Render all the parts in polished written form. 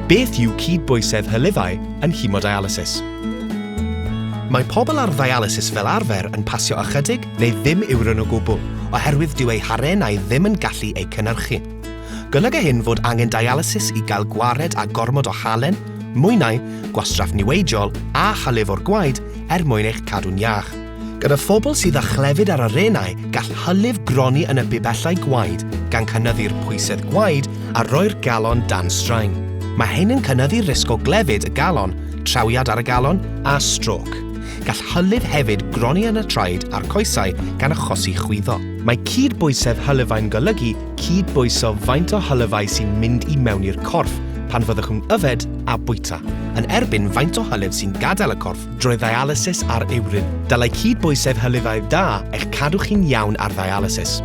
Beth yw cydbwysedd hylifau yn hemodialysis? Mae pobl ar ddialysis fel arfer yn pasio ychydig neu ddim ewron o gwbl, oherwydd dyw eu harenau ddim yn gallu eu cynhyrchu. Golyga hyn fod angen dialysis i gael gwared â gormod o halen, mwynau, gwastraff niweidiol a hylif o'r gwaed er mwyn eich cadw'n iach. Gyda phobl sydd â chlefyd ar arenau, gall hylif gronni yn y bibellau gwaed, gan cynyddu'r pwysedd gwaed a rhoi'r galon dan straen. Mae hyn yn cynyddu'r risg o glefyd y galon, trawiad ar y galon, a strôc. Gall hylif hefyd gronni yn y traed a'r coesau gan achosi chwyddo. Mae cyd-bwysedd hylifau'n golygu cyd-bwyso faint o hylifau sy'n mynd i mewn i'r corff pan fyddwch yn yfed a bwyta, yn erbyn faint o hylif sy'n gadael y corff drwy ddialysis ar ewrin. Dylai cyd-bwysedd hylifau da eich cadw chi'n iawn ar ddialysis.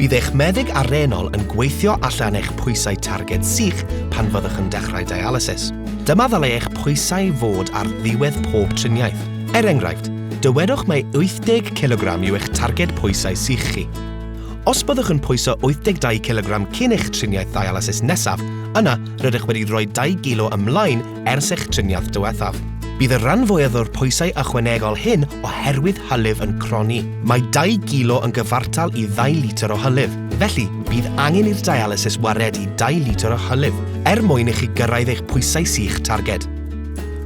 Bydd eich meddyg arennol yn gweithio allan eich pwysau targed sych pan fyddwch yn dechrau dialysis. Dyma ddylai eich pwysau fod ar ddiwedd pob triniaeth. Er enghraifft, dywedwch mai 80 cilogram yw eich targed pwysau sych chi. Os byddwch yn pwyso 82 cilogram cyn eich triniaeth ddialysis nesaf, yna rydych wedi rhoi 2 gilo ymlaen ers eich triniaeth diwethaf. Bydd y rhan fwyaf o'r pwysau ychwanegol hyn oherwydd hylif yn cronni. Mae 2 gilo yn gyfartal i ddau litr o hylif, felly bydd angen i'r dialysis waredu 2 litr o hylif er mwyn i chi gyrraedd eich pwysau sych targed.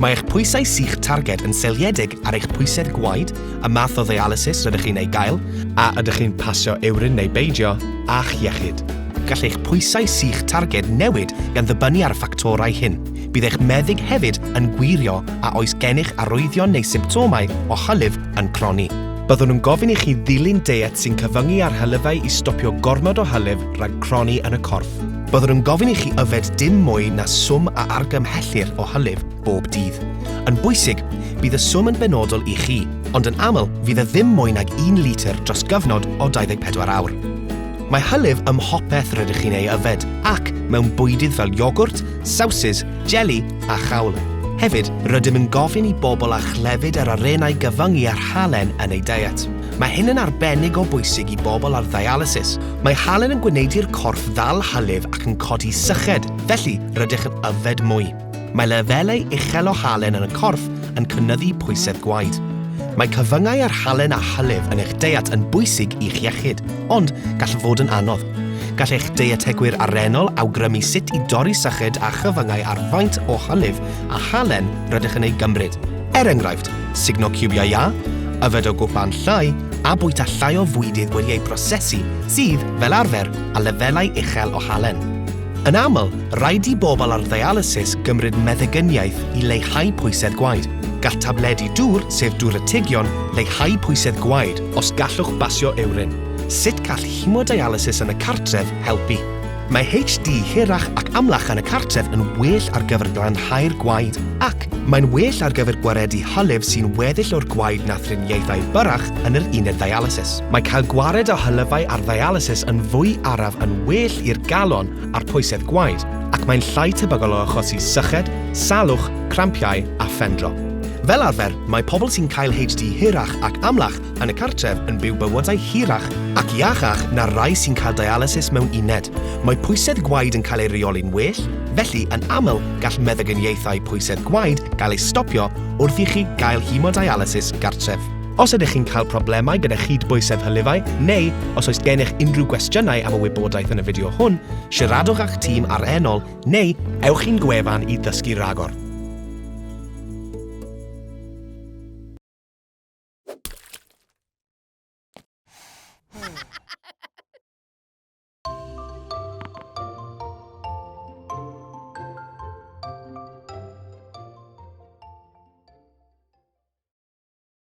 Mae eich pwysau sych targed yn seiliedig ar eich pwysedd gwaed, y math o ddialysis rydych chi'n ei gael, a ydych chi'n pasio ewrin neu beidio, a'ch iechyd. Gall eich pwysau sych targed newid gan ddibynnu ar y ffactorau hyn. Bydd eich meddyg hefyd yn gwirio a oes gennych arwyddion neu symptomau o hylif yn cronni. Byddwn yn gofyn i chi ddilyn deiet sy'n cyfyngu ar hylifau i stopio gormod o hylif rhag cronni yn y corff. Byddwn yn gofyn i chi yfed dim mwy na swm a argymhellir o hylif bob dydd. Yn bwysig, bydd y swm yn benodol i chi, ond yn aml fydd e ddim mwy nag un litr dros gyfnod o 24 awr. Mae hylif ym mhopeth rydych chi'n ei yfed, ac mewn bwydydd fel iogwrt, sawsys, jeli a chawl. Hefyd, rydym yn gofyn i bobl â chlefyd yr arennau gyfyngu ar halen yn eu diet. Mae hyn yn arbennig o bwysig i bobl ar ddialysis. Mae halen yn gwneud i'r corff ddal hylif ac yn codi syched, felly rydych yn yfed mwy. Mae lefelau uchel o halen yn y corff yn cynyddu pwysedd gwaed. Mae cyfyngau ar halen a hylif yn eich deiet yn bwysig i'ch iechyd, ond gall fod yn anodd. Gall eich deietegwyr arennol awgrymu sut i dorri syched a chyfyngau ar faint o hylif a halen rydych yn ei gymryd. Er enghraifft, sugno ciwbiau iâ, yfed o gwpan llai, a bwyta llai o fwydydd wedi eu prosesu sydd, fel arfer, â lefelau uchel o halen. Yn aml, rhaid i bobl ar ddialysis gymryd meddyginiaeth i leihau pwysedd gwaed. Gall tabledi dŵr, sef dŵr-ategion, leihau pwysedd gwaed os gallwch basio ewrin. Sut gall hemodialysis yn y cartref helpu? Mae HD hirach ac amlach yn y cartref yn well ar gyfer glanhau'r gwaed ac mae'n well ar gyfer gwaredu hylif sy'n weddill o'r gwaed na thriniaethau byrrach yn yr uned ddialysis. Mae cael gwared â hylifau ar ddialysis yn fwy araf yn well i'r galon a'r pwysedd gwaed, ac mae'n llai tebygol o achosi syched, salwch, crampiau a phendro. Fel arfer, mae pobl sy'n cael HD hirach ac amlach yn y cartref yn byw bywydau hirach ac iachach na'r rhai sy'n cael dialysis mewn uned. Mae pwysedd gwaed yn cael ei reoli'n well, felly yn aml gall meddyginiaethau pwysedd gwaed gael eu stopio wrth i chi gael hemodialysis gartref. Os ydych chi'n cael problemau gyda chyd-bwysedd hylifau neu os oes gennych unrhyw gwestiynau am y wybodaeth yn y fideo hwn, siaradwch â'ch tîm arennol neu ewch i'n gwefan i ddysgu rhagor.